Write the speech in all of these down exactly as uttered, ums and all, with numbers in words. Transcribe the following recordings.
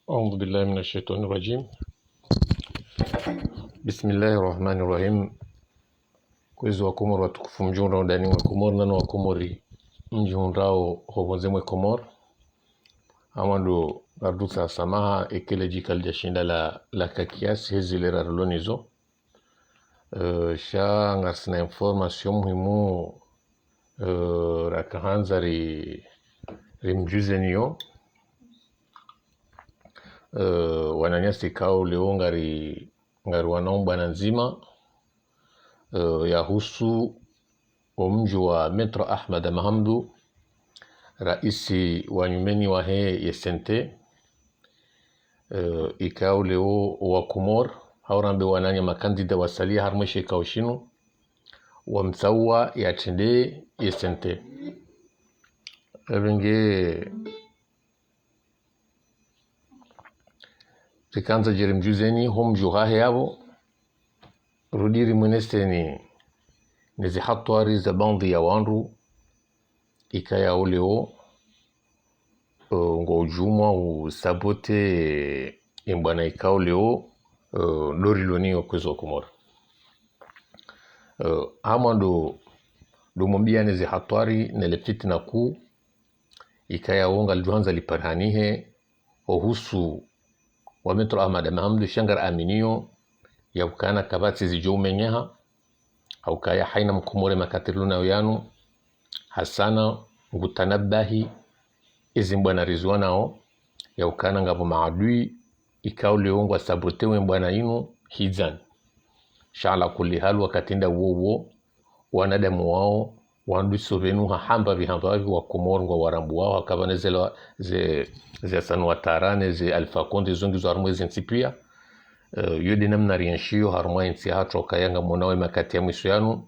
أعوذ بالله من الشيطان الرجيم. بسم الله الرحمن الرحيم. Kwezi wa Komori watukufu, mdjihundrao ndani mwa Komori, nano wa Komori mdjihundrao hopvondze mwe Komori. Amwando ngarudjusa samaha, eka le djika lidjashinda la, laka kiasi, hezi lera rilo nazo. Eh, sha ngasina information muhimu, eh, rakahandza ri, rimdjuzeni yo. Eh, wananyasi ikao leo ngari, ngari wanao mbwana ndzima, eh, yahusu omdji wa Maître Ahmada Mahamudu, raisi wa nyumeni wahe ye C N T, eh, ikao leo wa Komori, hau rambe wananya makandida wasalia harumwa she ikao shinu, wamtsaua yatrende ye C N T. Epvenge rikandza dje rimdjuzeni ho mdji hahe yapvo, rudi rimweneseni ne zihatwari za baadhwi ya wandru, ikayao leo, eh, ngwadjumwa usabote embwana ikao leo, eh, ndo rilo nayo kwezi wa Komori. Eh, amwando ndo mwambiane zihatwari ne le fitina kuu, ikayao ngalidjohandza liparihanihe, ohusu wa Maître Ahmada Mahamudu, sha ngari aminio yaukana kapvatsi zidjo umenyeha, haukaya haina mkomori makati rilo nayo yanu, hasana ngutanabahi ezi mbwana riziwanao, yaukana ngapvo maadui ikao leo ngwasabote we mbwana inu hidzani. Sha ala kulli hal, wakati nda uwo uwo, wanadamu wao, wandru iso pvenu hahamba pvi hamba pvi wa Komori ngwawarambuao, hakapvana ze la, ze, ze Hassan Ouattara ne ze Alpha Condé zo ngizo harumwa ezi ntsi pia. Eh, yo nde namna rienshio harumwa entsi yahatru, ukaya ngamwonao we makati ya mwiso yanu.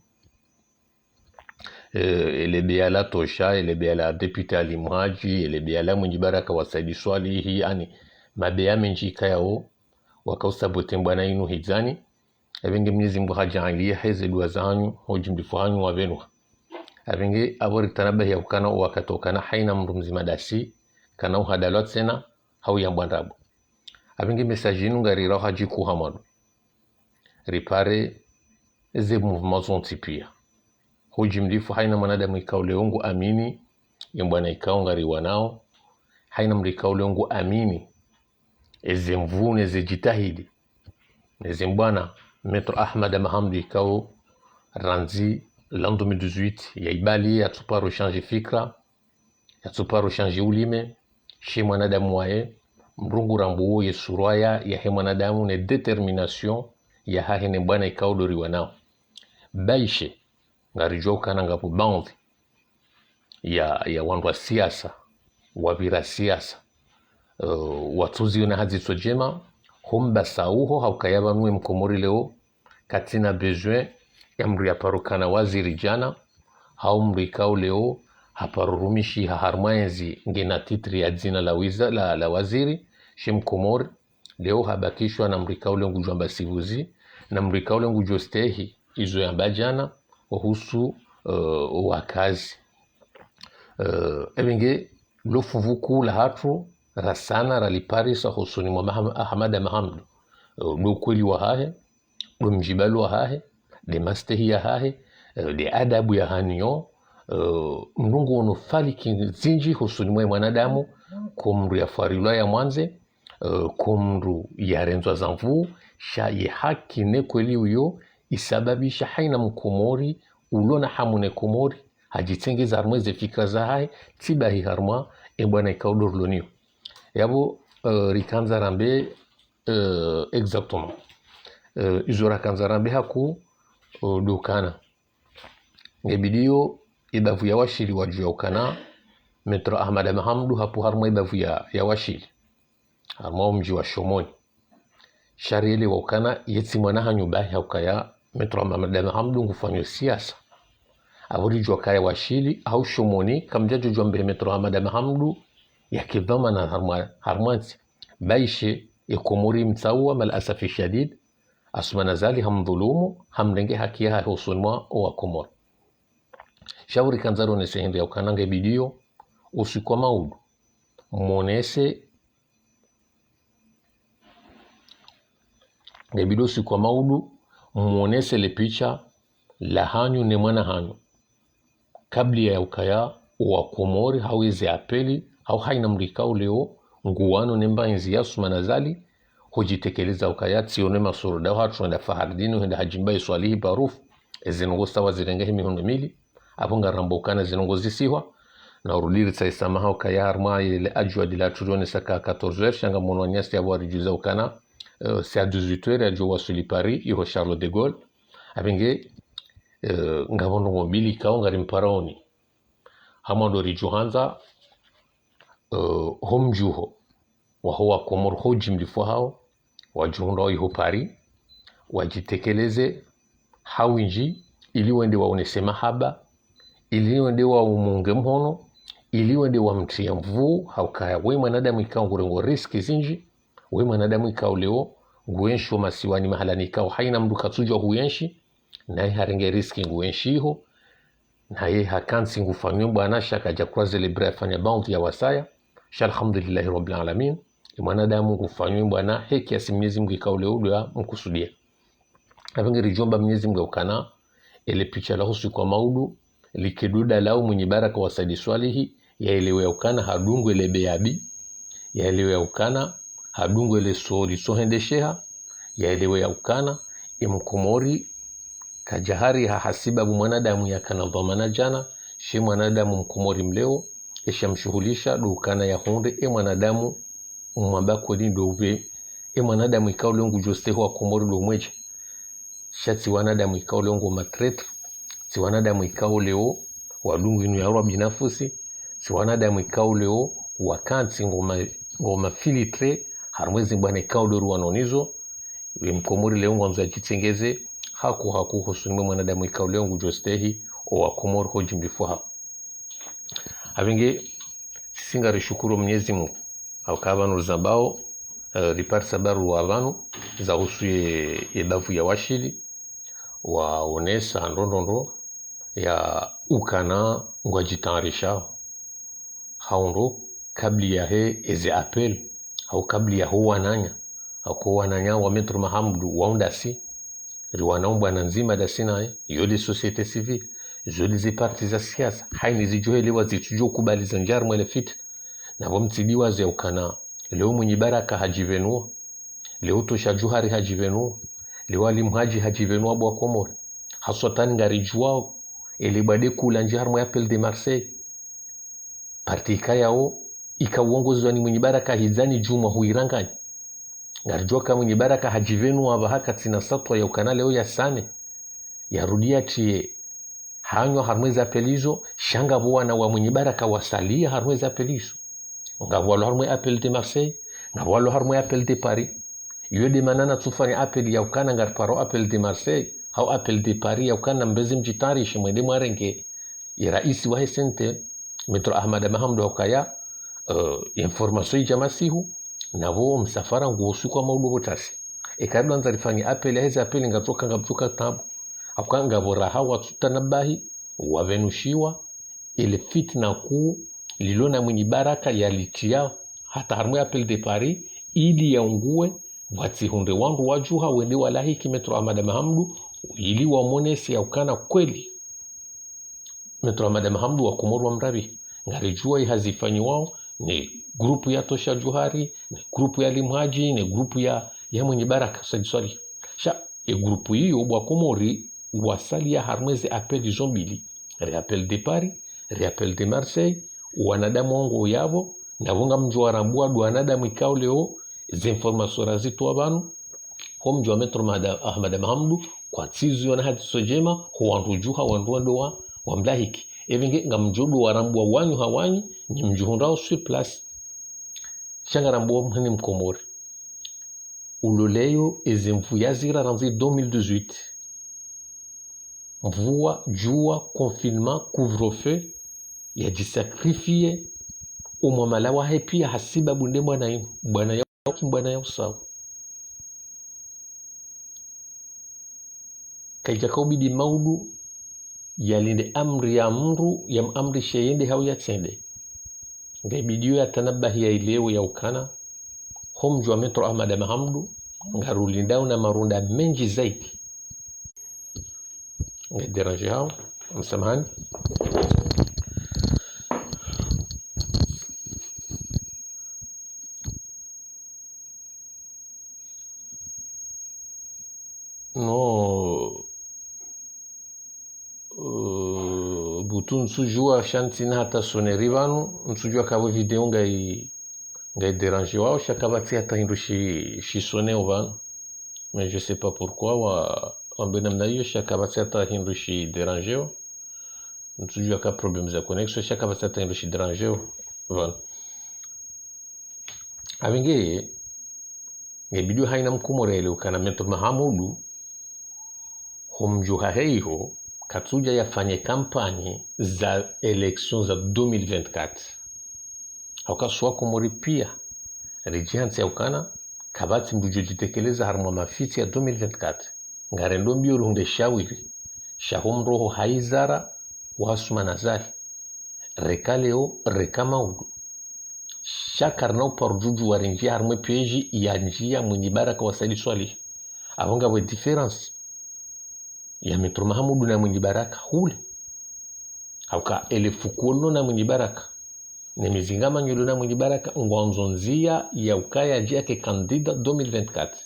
Eh, ele beya la Tosha, ele beya la député Ali Mhadji, ele beya la Mwinyi Baraka wa Said Soilihi, yaani, mabeya mendji ikayao, wakausabote mbwana inu hidzani. Epvenge Mwenyezi Mungu hadjaanlia heze dua zahanyu, ho djimlifu hanyu wapvenua. Epvenge apvo ritanabahi yaukana owakati ukana haina mndru mdzima dasi kana uhadalwa tsena, hau yambwa ndrabo. Epvenge message inu ngarirao hadjiku hamwando. Ripare ze mouvement zontsi pia. Ho djimlifu haina mwanadamu ikao leo nguamini ye mbwana ikao ngariwanao, haina mndru ikao leo nguamini eze nvuu ne ze djitihadi ne ze mbwana Maître Ahmada Mahamudu ikao randzi l'an deux mille dix-huit yaibali, yatsuparo changer fikra, yatsuparo changer ulime, she mwanadamu waye, mndru ngurambuo ye surwa ya, yahe mwanadamu ne détermination yahahe ne mbwana ikao ndo riwanao. Baishe, ngaridjuao ukana ngapvo baadhwi ya, ya wandru wa siasa, wapvira siasa, eh, watsuziona ha dzitso djema, ho mbasa uho, haukaya pvanu we mkomori leo, katsina besoin ya mndru yaparo kana waziri djana, hau mndru ikao leo haparo rumishiha harumwa entsi ngena titre ya dzina la wiza-, la, la waziri, she mkomori leo habakishwa na mndru ikao leo ngudjo amba sivuzi, na mndru ikao leo ngudjo stehi izo yamba djana, ohusu, eh, owakazi. Eh, epvenge lo fuvu kuu lahatru, rasana raliparisa hosoni mwa Maham-, Ahmada Mahamudu. Eh, ndo ukweli wahahe, ndo mdjibali wahahe, nde mastehi yahahe, eh, nde adabu yahanio, eh, mndru nguono falaki zindji hosoni mwa mwanadamu, ko mndru yafarilwa yamwandze, eh, ko mndru yarendzwa za nvuu, sha ye haki ne kweli uyo, isababisha haina mkomori, ulo na hamu ne Komori, hadjitsengeza harumwa eze fikra zahahe, tsi bahi harumwa e mbwana ikao ndo rilo nayo. Yapvo, eh, rikandza rambe, eh, exactement. Eh, izo rakandza rambe haku, eh, ndo ukana nge bidiyo ibavu ya washili wadjuwa ukana Maître Ahmada Mahamudu hapvo harumwa ibavu ya, ya washili, harumwa omdji wa Shomoni. Sha rielewa ukana yetsi mwana hanyu bahi haukaya Maître Ahmada Mahamudu ngufanyo siasa. Apvo ridjuwa ukaya washili, hau Shomoni, kamdjadjo djuwa mbe Maître Ahmada Mahamudu yake dhwamana harumwa, harumwa ntsi. Baishe, ye Komori mtsaua, mal asafi shadid, Assoumani Azali hamdhulumu, hamrenge haki yahahe hosoni mwa owa Komori. Sha pvo rikandza ronese hindri ya ukana nge bidiyo, usiku wa maudu, monese Ngebidi usiku wa maudu, mwonese le picha la hanyu ne mwana hanyu. Kabla ya ukaya wa Komori, hau eze apeli, hau haina mdru ikao leo, nguwano ne mbainzi ya Assoumani Azali, hujitekeleza ukaya tsi ono masoroda hatru hwenda Fahardine, hwenda Hadji Mbae Swalihi Baruf, eze ndrongoo sawa zirenga he mihono mili, apvo ngarambo ukana eze ndrongoo zisihwa, na urudi ritsahe samaha ukaya harumwa yele ajwadi la turione saka quatorze heures, sha ngamono wanyasi apvo warijuza ukana, euh, c'est à dix-huit heures, yadjo waswili Paris, iho Charles de Gaulle. Apvenge, euh, ngapvo ndrongoo mbili ikao ngarimparaoni. Hamwando ridjo handza, euh, ho mdjuho waho wa Komori ho jimlifu hawo, wadjihundrao iho Paris, wadjitekeleze ha winji, ili wende waonese mahaba, ili wende wamunge mhono, ili wende wamtriye nvuu, ha ukaya we mwanadamu ikao ngurengo riski zinji, we mwanadamu ikao leo nguenshio masiwani mahalani ikao haina mdru katsujua huenshi, naye harenge riski nguenshiho, naye hakantsi ngufanywe bwana sha kadja croiser les bras yafanya baundi ya wasaya. Sha alhamdulillahi rabbil alamin, e mwanadamu ngufanywe bwana he kiasi Mwenyezi Mungu ikao leo ndo ya mkusudia. Apvenge ridjomba Mwenyezi Mungu ukana, ele picha la ho usiku wa maudu, like duda lao Mwinyi Baraka wa Said Swalihi, yaelewe ukana hadungwe le beyabi, yaelewe ukana hadungwe le sori sohendesheha, yaelewe ukana e Mkomori kadjahari ha hasibabu mwanadamu yakana dhwamana djana, she mwanadamu Mkomori mleo, esha mshuhulisha ndo ukana yahundre e mwanadamu mwamba kweli ndo uve, e mwanadamu ikao leo ngudjo stehi wa Komori ndo mwedja. Sha tsi wanadamu ikao leo ngo matraitres, tsi wanadamu ikao leo wadungu inu ya rwa binafusi, tsi wanadamu ikao leo wakantsi ngo ma-, ngo mafiltre, harumwa ezi mbwana ikao leo ruwanonizo, we Mkomori leo ngwandzo yadjitsengeze, haku haku hosoni mwe mwanadamu ikao leo ngudjo stehi o wa Komori ho jimlifu hawo. Apvenge, sisi ngarishukuru Mwenyezi Mungu. Hauka pvanu rizambao, eh, riparisa barua pvanu, za husu ye, ye bavu ya washili, waonesa ndrongoo ya ukana ngwadjitayarisha. Hau ndo kabla yahe eze appel, hau kabla yaho wananya, hau ko wananya wa Maître Mahamudu wa undasi, riwanao mbwana ndzima dasi naye, yo le société civile, zo le ze parti za siasa, haina zidjohelewa zitsudjo kubali zandjie harumwa le fitna. Na pvo mtsidiwaze ukana, leo Mwinyi Baraka hadjipvenua, leo Tosha Djuhari hadjipvenua, leo Ali Mhadji hadjipvenua bo wa Komori. Haswatan ngaridjuwao, ele bwade kula ndjie harumwa ye Appel de Marseille. Parti ikayao, ikao uongozwa ni Mwinyi Baraka hidzani djumwa huirangani. Ngaridjuwa ka Mwinyi Baraka hadjipvenua apvaha katsina satwa ya ukana leo yasame, yarudi yatriye hanyo harumwa eze appel izo, sha ngapvo wana wa Mwinyi Baraka wasalia harumwa eze appel izo. Ngapvo walo harumwa ye Appel de Marseille, ngapvo walo harumwa ye Appel de Paris. Iyo nde mana natsufanya appel ya ukana ngariparo Appel de Marseille, hau Appel de Paris ya ukana mbezi mjitayarishe mwende mwarenge ye raisi wa he C N T, Maître Ahmada Mahamudu hukaya, eh, information idja masihu, na pvo msafara nguo usiku wa maudu pvo tasi. Eka ndo andza rifanye appel, ya heze appel ngatsoka ngamtsoka tabu. Hauka ngapvo raha watsutanabahi, wapvenushiwa, ele fitna kuu lilo na Mwinyi Baraka yalitriya hata harumwa ye Appel de Paris, ili yaungue, watsihundre wandru wadjuha wende walahiki Maître Ahmada Mahamudu, ili wamonese ya ukana kweli Maître Ahmada Mahamudu wa Komori wamrapvi. Ngaridjuwa ye hazi ifanyiwao ne groupe ya Tosha Djuhari, ne groupe ya Ali Mhadji, ne groupe ya, ya Mwinyi Baraka Said Swalihi. Sha e groupe iyo bo wa Komori wasalia harumwa eze appel zo mbili, re Appel de Paris, re Appel de Marseille, wanadamu wangu yapvo, na pvo ngamdjo warambua ndo wanadamu ikao leo, ze information razitowa pvanu, ho mdji wa Maître Mahada-, Ahmada Mahamudu, kwatsiziona ha dziso djema, ho wandru djuha, wandru wendo wa, wamlahiki. Epvenge ngamdjo ndo warambua wanyu ha wanyu, nyi mdjuhundrao sur place. Sha ngarambua mheni Mkomori. Uloleyo eze mvua zira randzi deux mille dix-huit. Mvua, djuwa, confinement, couvre-feu, yadjisacrifier, omwamala wahe pia hasibabu nde mbwana inu, mbwana ya, mbwana ya usawa. Kaidjaka ubidi maudu yalinde amri ya mdru, yamamrishe yende hau yatsende. Ngaibidiyo yatanabahi yaelewe ya ukana, ho mdji wa Maître Ahmada Mahamudu, Ngarulindao na marunda mendji zaidi. Nge déranger hao, msamahani. No. Euh, butu ntsudjua sha ntsina hata sonnerie pvanu, ntsudjua kapvo video ngai, ngai déranger wao, sha kapvatsi hata hindru shi, shi sonner o pvanu. Mais je sais pas pourquoi wa, wambe namna iyo, sha kapvatsi hata hindru shi déranger o. Ntsudjua ka problème za connexion, sha kapvatsi hata hindru shi déranger o pvanu. Apvenge, ngebidi haina mkomori yaelewe ukana Maître Mahamudu, ho mdji hahe iho, katsudja yafanye kampanyi za élection za deux mille vingt-quatre. Hauka swa Komori pia, ridjihantsi ya ukana, kapvatsi mdru djo djitekeleza harumwa mafitsi ya deux mille vingt-quatre. Ngarendo mbio ruhundre shawiri, sha ho mroho haizara, wa Assoumani Azali. Reka leo, reka maudu. Sha karina uparo djudju wa rindjia harumwe piège ya ndjia Mwinyi Baraka wa Said Soilihi. Apvo ngapvo différence ya Maître Mahamudu na Mwinyi Baraka hule. Hauka ele fukuo lilo na Mwinyi Baraka, ne mizingamanyo yilo na Mwinyi Baraka, ngwandzo ndzia ya ukaya djia ke candidat deux mille vingt-quatre.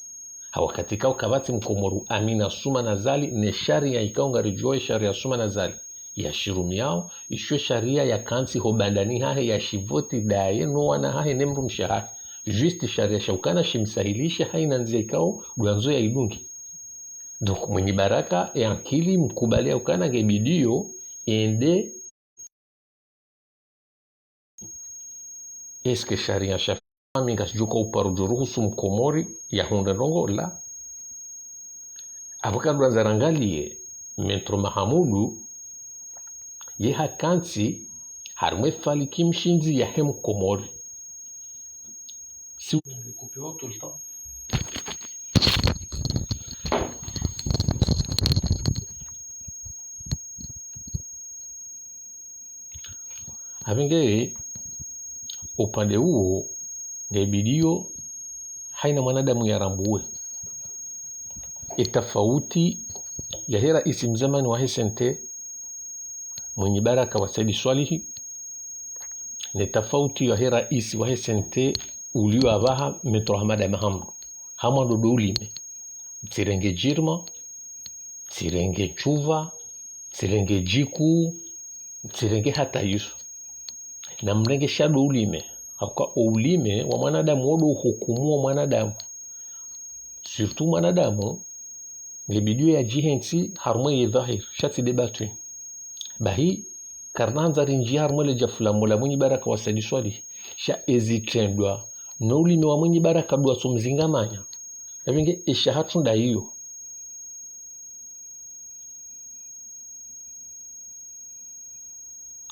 Ha wakati kao kapvatsi mkomori amini Assoumani Azali, ne sharia ikao ngaridjuao ye sharia Assoumani Azali yashirumiao, isho sharia yakantsi ho bandani hahe, yashivoti ndaye no wana hahe ne mdrumshe hahe. Juste sharia sha ukana shimsahilishe haina ndzia ikao ngwandzo yaidunge. Donc, Mwinyi Baraka, ye ankili mkubali ya ukana ngebidi yo, ende Est-ce que sharia sha fami ngasudjoka uparo djo ruhusu mkomori yahundre ndrongoo la? Apvo kadwandza rangalie, Maître Mahamudu, ye hakantsi harumwe faliki mshindzi yahe mkomori. Si Apvenge, upande uwo, ngebidi yo, haina mwanadamu yarambuwe ye tafauti yahe raisi mzamani wahe C N T, Mwinyi Baraka wa Said Soilihi, ne tafauti yahe raisi wahe C N T ulio apvaha, Maître Hamada Mahamudu. Hamwando ndo ulime. Mtsirenge djirma, mtsirenge ntsuva, mtsirenge djiku, mtsirenge hata izo. Na mrenge sha ndo ulime. Hauka o ulime wa mwanadamu wo ndo uhukumu wa mwanadamu. Surtout mwanadamu, ngebidi yo yadjihentsi harumwa ye dhwahir, sha tsi de batwin. Bahi, karina handza rindjie harumwa le djafu la Mola Mwinyi Baraka wa Said Soilihi, sha ezitrendwa no ulime wa Mwinyi Baraka ndo watso mzingamanya. Apvenge, esha hatru nda iyo.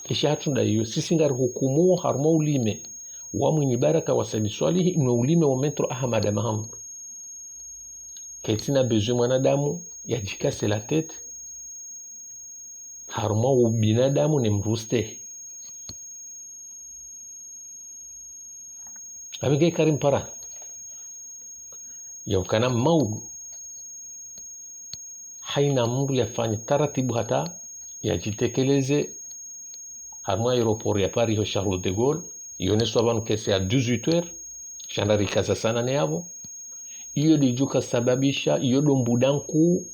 Esha hatru nda iyo, sisi ngarihukumu harumwa ulime wa Mwinyi Baraka wa Said Soilihi no ulime wa Maître Hamada Mahamudu. Ketsina besoin mwanadamu yadjikase la tête harumwa ubinadamu ne mruste. Apvenge karimpara ya ukana maudu, haina mdru yafanye taratibu hata yadjitekeleze harumwa aéroport ya Paris ho Charles de Gaulle, yoneswa pvanu kese à dix-huit heures, sha nda rikaza sana ne apvo. Iyo ndidjo kasababisha, iyo ndo mbuda nkuu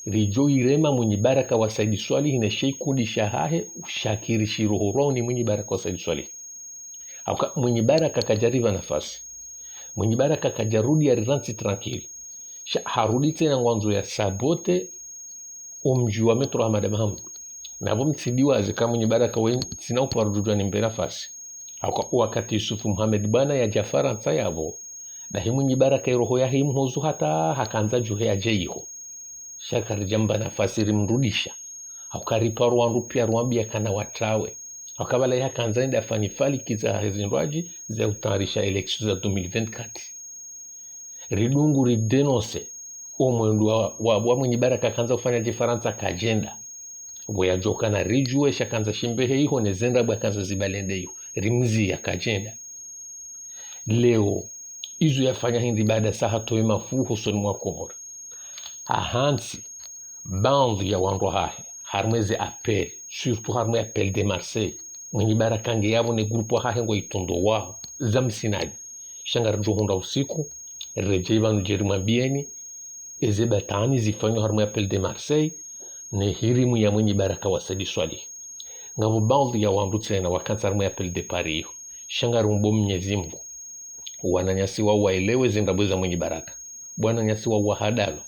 ridjo irema Mwinyi Baraka wa Said Soilihi ne she ikundi shahahe, ushakiri shirohorwao ni Mwinyi Baraka wa Said Soilihi. Hauka Mwinyi Baraka kadjaripva nafasi. Mwinyi Baraka kadjarudi yarirantsi tranquille. Sha harudi tsena ngwandzo ya sabote o mdji wa Maître Hamada Mahamudu. Na apvo mtsidiwaze ka Mwinyi Baraka we ntsina uparo djudjua nimbe nafasi. Hauka wakati Yusuf Mohamed Bwana yadja Farantsa yapvo, bahi Mwinyi Baraka iroho yahe imhozu hata hakandza djuhe yadje iho. Sha karidjamba nafasi rimrudisha. Hauka riparo wandru pia rwambia kana watrawe. Hauka pvala ye hakandza nda fanye faliki za hezindrwadji za utayarisha élection za deux mille vingt-quatre. Ridungu ridénoncer o mwendo wa, wa, wa Mwinyi Baraka kandza ufanya dje Farantsa kadjenda. Pvo yadjoka na ridjuwe sha kandza shimbehe iho ne zendra bwa kandza zibalende iho. Rimziya kadjenda. Leo, izo yafanya hindri baada sa hatowe mafuho usoni mwa Komori. Hahantsi, baadhwi ya wandru wahahe, harumwa ze appel, surtout harumwa ye appel de Marseille. Mwinyi Baraka nge yapvo ne groupe wahahe ngwayitrondro waho, za msinadi. Sha ngaridjo hundra usiku, redjeyi pvanu djeri mwambieni, eze batwani zifanywa harumwa ye appel de Marseille, ne hirimu ya Mwinyi Baraka wa Said Soilihi. Ngapvo baadhwi ya wandru tsena wakantsi harumwa ye appel de Paris iho. Sha ngarombo Mnyezi Mngu, wananyasi wa waelewe zindrabo za Mwinyi Baraka. Bo wananyasi wa wahadalwa,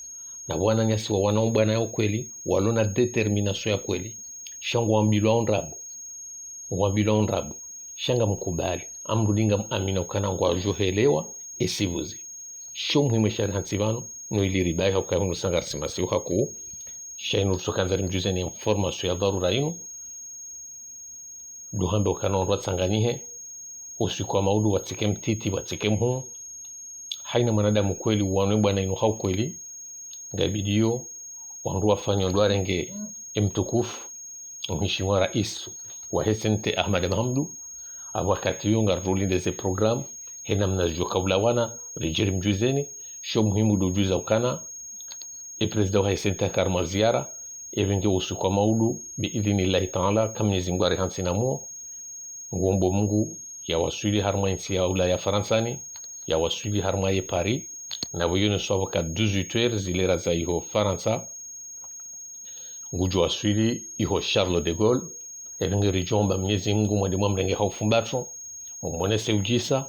na bo wananyasi wa wana bwana ya ukweli, walo na détermination ya kweli. Sha ngwambilwao ndrabo. Ngwambilwao ndrabo. Sha ngamkubali, amrudi ngamwamina ukana ngwadjo helewa, esivuzi. Sho muhimu shari hantsi pvanu, no ili ribaye hauka hunu sa ngarisimasi uhaku. Sha inu rutsokandza rimdjuzeni information ya dharura inu. Ndo hambe ukana wandru watsanganyihe, usiku wa maudu watsike mtiti, watsike mhuu. Haina mwanadamu kweli uwanwe bwana inu ha ukweli, ngayibidiyo wandru wafanye ndo warenge emtukufu, mheshimiwa rais wahe C N T Ahmada Mahamdou, apvo wakati uwo ngaridjo linde ze programme, he namna zidjo kaula wana, ridje rimdjuzeni, sho muhimu ndo udjuza ukana, e président wahe C N T haka harumwa ziara, epvenge usiku wa maudu, bi idhinillahi taala, ka Mnyezi Mngu ari hantsi na muo, ngombo Mngu, yawaswili harumwa intsi ya Ulaya Faransani, yawaswili harumwa ye Paris, na pvo yoneswa pvoka dix-huit heures zilera za iho Farantsa, ngudjo waswili iho Charles de Gaulle, epvenge ridjomba Mnyezi Mngu mwende mwamrenge ha ufumbatro, mumwonese udjisa,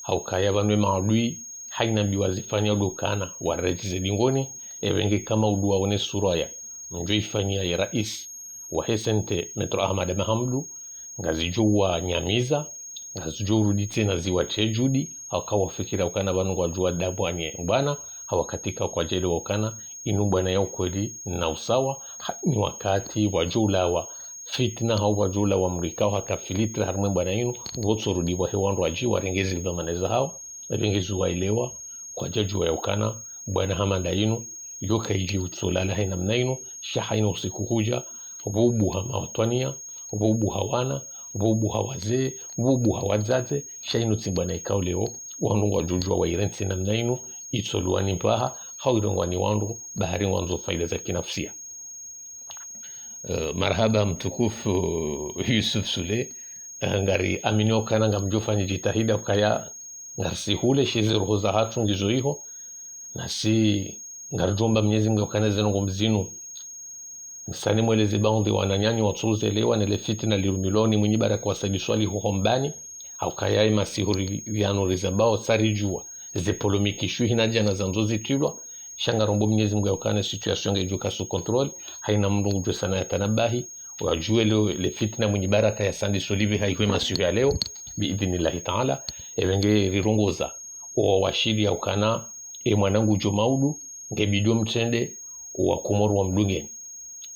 haukaya pvanu emaadui, haina mbi wazifanya ndo ukana, waredjeze dingoni, epvenge ka maudu waone sura ya, mdjo ifanyia ye rais wahe C N T, Maître Ahmada Mahamdou, ngazidjo wanyamiza, ngazidjo urudi tsena ziwatie judi, hauka wafikira ukana pvanu ngwadjo wadabwanye bwana, ha wakati ka kwadjelewa ukana, inu bwana ya ukweli na usawa, ha, ni wakati wadjo ulawa fitna, hau wadjo ulawa mrika, haka filtre harumwa bwana inu, pvotsorudi pvahe wandru wadji warenge ze dhwamana zahao, epvenge ziwaelewa, kwadjadjuwa ya ukana, bwana hama nda inu, yo kayidji utsolala he namna inu, sha haina usiku hudja, pvo ubuha mawatwaniya, pvo ubuha wana, pvo ubuha wazee, pvo ubuha wadzadze, sha inu tsi bwana ikao leo, wandru ngwadjodjuwa wayirentsi namna inu, itsoluwa ni mpaha, hau irengwa ni wandru, bahari ngwandzo faida za kinafsia. Eh, marahaba mtukufu Yusuf Sule, eh, ngariamini ukana ngamdjofanya jitihadi ukaya, ngarisihule she ze roho zahatru ngizo iho, nasi ngaridjomba Mnyezi Mngu ukana ze ndrongoo mbi zinu. Msani mweleze baadhwi wananyanyu watsuzelewa nele fitna lirumilwao ni Mwinyi Baraka wa Said Soilihi ho Mbani, haukaya ye masihu ri-, riyanu rizambao sa ridjuwa, ze polémique shuhi na djana zandzo zitilwa, sha ngarombo Mnyezi Mngu ya ukana situation ngedjo ka sous contrôle, haina mndru ngudjo sana yatanabahi, wadjuwe leo le fitna Mwinyi Baraka ya Said Soilihi ha iho ye masihu ya leo, bi idhinillahi taala, epvenge rirongoza, owa washili ya ukana, e mwana ngudjo maudu, ngebidiyo mtrende, owa Komori wamdungeni.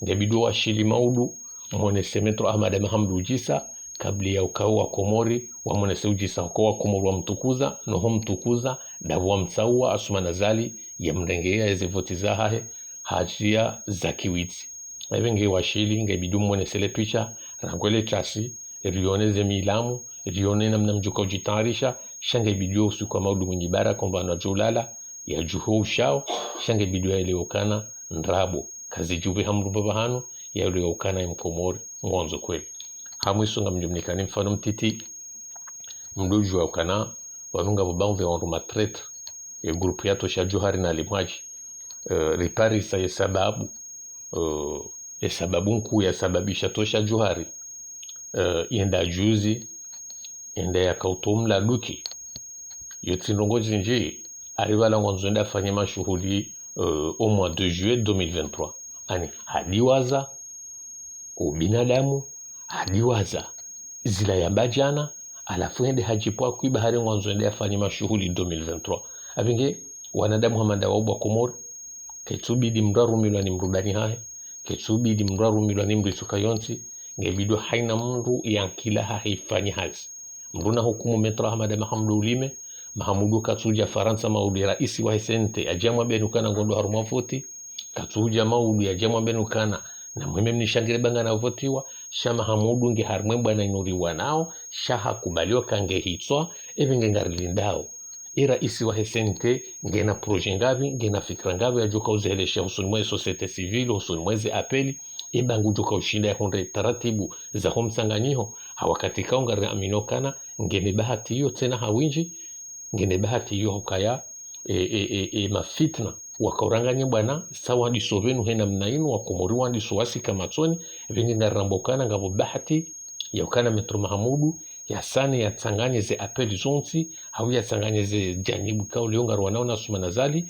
Ngebidiyo washili maudu, mwonese Maître Ahmada Mahamdou udjisa, kabla ya ukao wa Komori, wamwonese udjisa hauka wa Komori wamtukuza, no ho mtukuza, ndapvo wamtsauwa, Assoumani Azali, yamrengeya eze voti zahahe, hadjiya za kiwitsi. Epvenge washili, ngebidiyo mwonese le picha, rangu le tasi, rione ze milamu, rione namna mdjo ka udjitayarisha, sha ngebidiyo usiku wa maudu Mwinyi Baraka, kwamba anadjo ulala, yadjuhe ushao, sha ngebidiyo yaelewe ukana, ndrabo, kazidjuwe ha mrumba pvahanu, yaelewe ukana ye Mkomori, ngwandzo kweli. Ha mwiso ngamdjomnikani mfano mtiti, mdodjuwa ukana, pvanu ngapvo baadhwi ya wandru matraître, ye groupe ya Tosha Djohar na Limwadji, eh, riparisa ye sababu, eh, ye sababu nkuu yasababisha Tosha Djohar, eh, yenda juzi, yenda yakauto mladuki. Yo tsi ndrongoo zindji, aripvala ngwandzo yenda afanye mashuhuli, eh, au mois de juillet deux mille vingt-trois. Ani, hadiwaza, ubinadamu, hadiwaza, zila yamba djana, halafu yende hadjipvwa kwiba hari ngwandzo yende afanye mashuhuli deux mille vingt-trois. Epvenge, wanadamu hama nda wa ubwa Komori, ketsubidi mndru arumilwa ni mrubani hahe, ketsubidi mndru arumilwa ni mndru itsoka yontsi, ngebidiyo haina mndru ye ankili hahe ifanye hazi. Mndru na hukumu Maître Ahmada Mahamdou ulime, Mahamdou katsudja Farantsa maudu ye raisi wahe C N T, yadje yamwambiyeni ukana ngondo harumwa voti, katsudja maudu yadje yamwambiyeni ukana, na mwime mnishangire ba nganavotiwa, sha Mahamdou nge harumwa bwana inu riwanao, sha hakubaliwa ka nge hitswa, epvenge ngarilindao. e raisi wahe C N T ngena projet ngapvi, ngena fikira ngapvi yadjoka uzielesha hosoni mwa e société civile, hosoni mwa eze appel, eba ngudjoka ushinda yahundre taratibu zaho mtsanganyiho, ha wakati ikao ngariaminio ukana ngena bahati iyo tsena ha windji, ngena bahati iyo hukaya e, e, e, e mafitna wakauranganya bwana, sawa ndiso pvanu he namna inu, Wakomori wandiso wasika matsoni. Pvenge ngarirambao ukana ngapvo bahati ya ukana Maître Mahamudu yasane yatsanganye ze appel zontsi, hau yatsanganye ze janibu ikao leo ngariwanao na Assoumani Azali,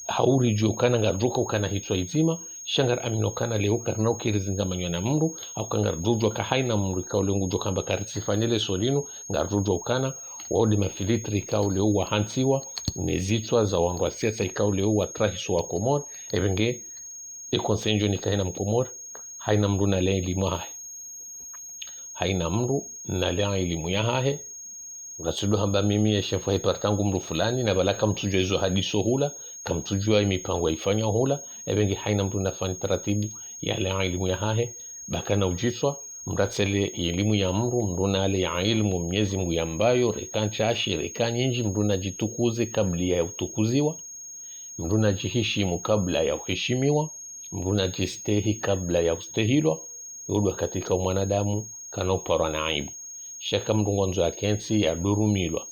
hau ridjuwe ukana ngaridjoka ukana hitswa idzima, sha ngariaminio ukana leo karina ukiri zingamanywa na mndru, hauka ngaridjodjuwa ka haina mndru ikao leo ngudjoka amba karitsifanye leso linu, ngaridjodjuwa ukana wao nde mafilitri ikao leo wahantsiwa ne zitswa za wandru wa siasa ikao leo watrahiso Wakomori. Epvenge e conseil ndjo nika haina Mkomori, haina mndru na le elimu yahahe. Haina mndru na le elimu yahahe. Ngatsudo hamba mimi ye chef wahe parti yangu mndru fulani, na pvala kamtsudjuwa izo hadiso hula, kamtsudjuwa imipango yaifanya hula, epvenge haina mndru nafanye taratibu ya le elimu yahahe, ba kana udjitswa, mratsele elimu ya mndru, mndru na le elimu Mnyezi Mngu yambayo, reka ntsashi, reka nyindji, mndru nadjitukuze kabla ya utukuziwa, mndru nadjihishimu kabla ya uhishimiwa, mndru nadjistehi kabla ya ustehilwa, yo ndo wakati ikao mwanadamu kana uparwa na aibu. Sha ka mndru ngwandzo yakentsi yadorumilwa,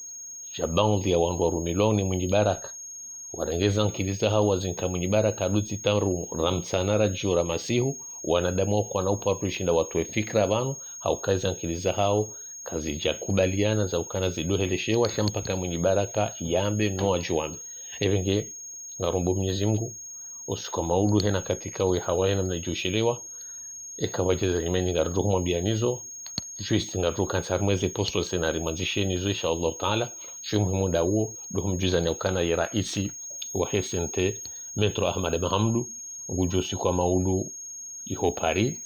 sha baadhwi ya wandru warumilwao ni Mwinyi Baraka. Warenge ze ankili zahao wazinike Mwinyi Baraka, adotsi taru ra mtsana ra djio ra masihu, wanadamu wakwana uparwa ushinda watowe fikira pvanu, hauka ze ankili zahao kazidjakubaliana za ukana zidoheleshewa, sha mpaka Mwinyi Baraka yambe no wadjo wambe. Epvenge ngarombo Mnyezi Mngu, usiku wa maudu hena katika we hawa hena mna djoshelewa, eka wadjeza nyimeni ngaridjo humwambia nizo, juste ngaridjo kantsi harimwa eze posto sena rimwandzishe nizo, insha Allah Taala. Sho muhimu nda uwo, ndo humdjuza ni ukana ye raisi wahe C N T, Maître Ahmada Mahamudu, ngudjo usiku wa maudu iho Paris,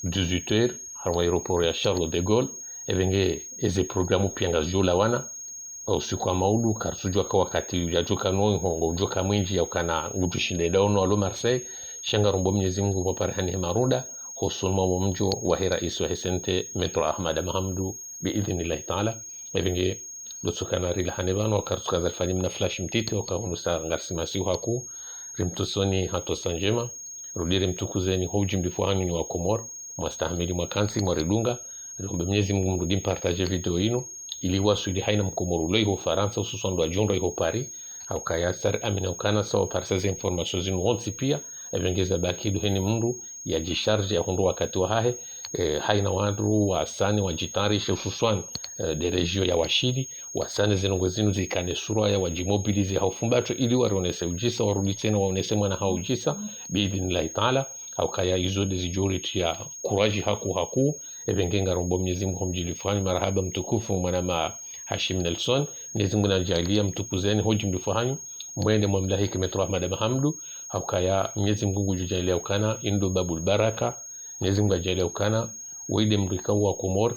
dix-huit heures, harimwa aéroport ya Charles de Gaulle. Epvenge eze programu pia ngazidjo lawana, usiku wa maudu, karitsudjuwa ka wakati yadjoka no iho, ngudjoka mwindji ya ukana ngudjoshinda enda ono alo Marseille, sha ngarombo Mnyezi Mngu pvo pare hanihe marunda, hosoni mwa wo mdjo wahe raisi wahe C N T, Maître Ahmada Mahamudu, bi idhnillahi Taala. Epvenge, ndo tsokana rilahane pvanu, wakaritsuka zarifanye mna flash mtiti, waka hunu sa ngarisi masihu haku, rimtusoni hatosa ndjema, rudi rimtukuzeni ho ujimlifu hanyu nyi Wakomori, mwastahamili mwakantsi, mwaridunga, rirombe Mnyezi Mngu mrudi mpartage video inu, ili waswili haina Mkomori ulo iho Farantsa, hususwan ndo wadjo ndo iho Paris, hauka yasa riamini ukana sa waparisa ze information zinu wontsi pia, epvenge zabaki ndo heni mndru yadjisharge yahundru wakati wahahe, eh, haina wandru wasane wadjitayarishe hususwan, eh, nde région ya Washili, wasane ze ndrongoo zinu zikane sura ya wadjimobilize ha ufumbatwe ili warionese udjisa, warudi tsena waonese mwana ha udjisa, bi idhnillahi Taala, hauka ya izo nde zidjo ritriya courage haku haku, epvenge ngarombo Mnyezi Mngu ho mjilifu hanyu, marahaba mtukufu mwanama Hashim Nelson, Mnyezi Mngu nadjaaliye mtukuzeni ho ujimlifu hanyu, mwende mwamlahiki Maître Ahmada Mahamudu, hauka ya Mnyezi Mngu ngudjo djaaliya ukana, indo babul baraka, Mnyezi Mngu adjaaliya ukana, wo nde mndru ikao Wakomori,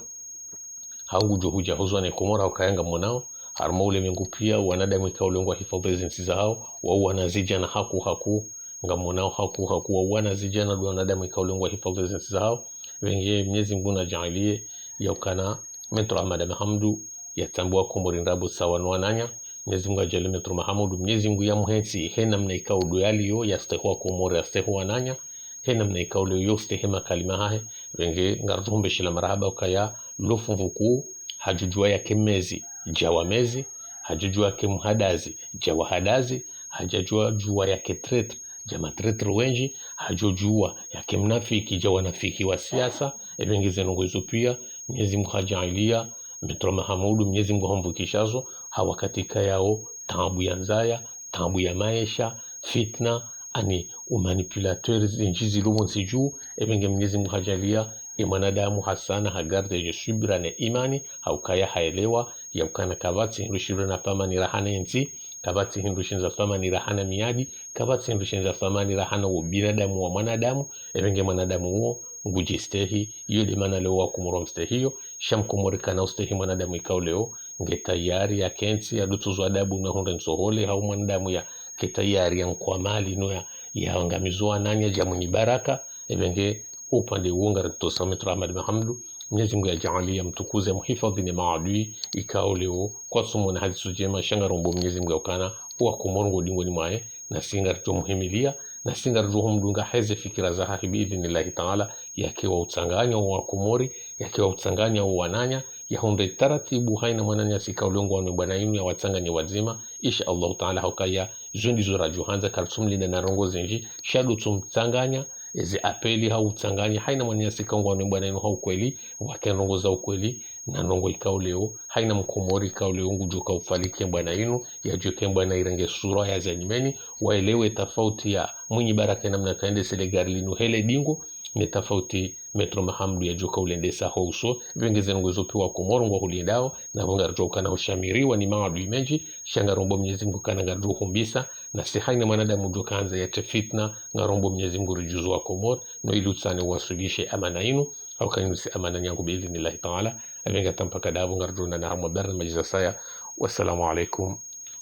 hau ngudjo hudja huzwa ne Komori, hauka ya ngamonao, harimwa ulemengu pia, wanadamu ikao leo ngwahifadhwi ze ntsi zahao, wao wanazidjana haku haku, ngamonao haku haku, wao wanazidjana ndo wanadamu ikao leo ngwahifadhwi ze ntsi zahao, epvenge Mnyezi Mngu nadjaaliye, ya ukana, Maître Ahmada Mahamudu, yatsambe Wakomori ndrabo sawa no wananya, Mnyezi Mngu adjaaliye Maître Mahamudu, Mnyezi Mngu yamhentsi, he namna ikao ndo yaliyo, yastehi Wakomori, yastehi wananya, he namna ikao leo yo ustehi makalima hahe, epvenge ngaridjo humbeshelea marahaba ukaya, lo funvu kuu, hadjodjuwa yake mezi, djawa mezi, hadjodjuwa yake muhadazi, djawa hadazi, hadjodjuwa yake traître, dja matraître wendji, hadjodjuwa yake mnafiki, djawa wanafiki wa siasa, epvenge ze ndrongoo izo pia, Mnyezi Mngu hadjaaliya, Maître Mahamudu, Mnyezi Mngu hamvukisha zo, ha wakati ikayao, taabu ya ndzaya, taabu ya maesha, fitna, ani umanipulateur zindji zilo pvontsi dju, epvenge Mnyezi Mngu hadjaaliya, e mwanadamu hasana hagarde ye subira ne imani, hauka ya haelewa, ya ukana kapvatsi hindru shilo na thamani raha ne ntsi, kapvatsi hindru shina thamani raha na miadi, kapvatsi hindru shina thamani raha na ubinadamu wa mwanadamu, epvenge mwanadamu uwo, ngudjistehi, iyo nde mana leo Wakomori wamstehiyo, sha Mkomori kana ustehi mwanadamu ikao leo, nge tayari yakentsi, yadotsuzwa adabu na hundre ntsohole, hau mwanadamu yake tayari yankwamali, no ya, yaangamizo wananya dja Mwinyi Baraka, epvenge upande uwo ngaritosa Maître Ahmada Mahamudu, Mnyezi Mungu yadjaanli yamtukuze, yamhifadhi ne maadui ikao leo kwatsumwona hazi tsu ndjema. Sha ngarombo Mnyezi Mungu yaukana wa Komori ngo dingoni mwaye, nasi ngaridjo muhimilia, nasi ngaridjo humdunga heze fikira zahahe biidhnillahi taala, yake wa utsanganya wa Komori, yake wa utsanganya wa wananya, yahundre taratibu haina mwananyasi ikao leo ngwanwe bwana inu, yawatsanganye wadzima, insha Allahu taala. Haukaya zo ndizo radjo handza, karitsumlinda na ndrongo zindji, sha ndo tsumtsanganya, ezi apeli ha utsanganya haina mwananyasi ikao ngwanwe bwana inu ha ukweli, wake ndrongo za ukweli, na ndrongo ikao leo haina Mkomori ikao leo ngudjo ka ufalike bwana inu, yadjuwe ke bwana irenge sura ya za nyumeni, waelewe tafauti ya Mwinyi Baraka namna kaendese le gari linu hele dingo, ne tafauti Maître Mahamudu yadjoka ulendesa ho uso. Pvenge ze ndrongo zo pia wa Komori ngwahulindao, na pvo ngaridjo ukana ushamiriwa ni maadui mendji, sha ngarombo Mnyezi Mungu kana ngaridjo humbisa, nasi haina mwanadamu djo kandza yatre fitna, ngarombo Mnyezi Mungu ridjuzo wa Komori, no ili utsane waswilishe amana inu, hauka inu si amana nyangu biidhnillahi taala. Pvenge hata mpaka dapvo ngaridjo onana harumwa barnamaji za saya. Wassalamu alaikum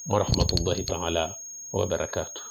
warahmatullahi taala wabarakatuh.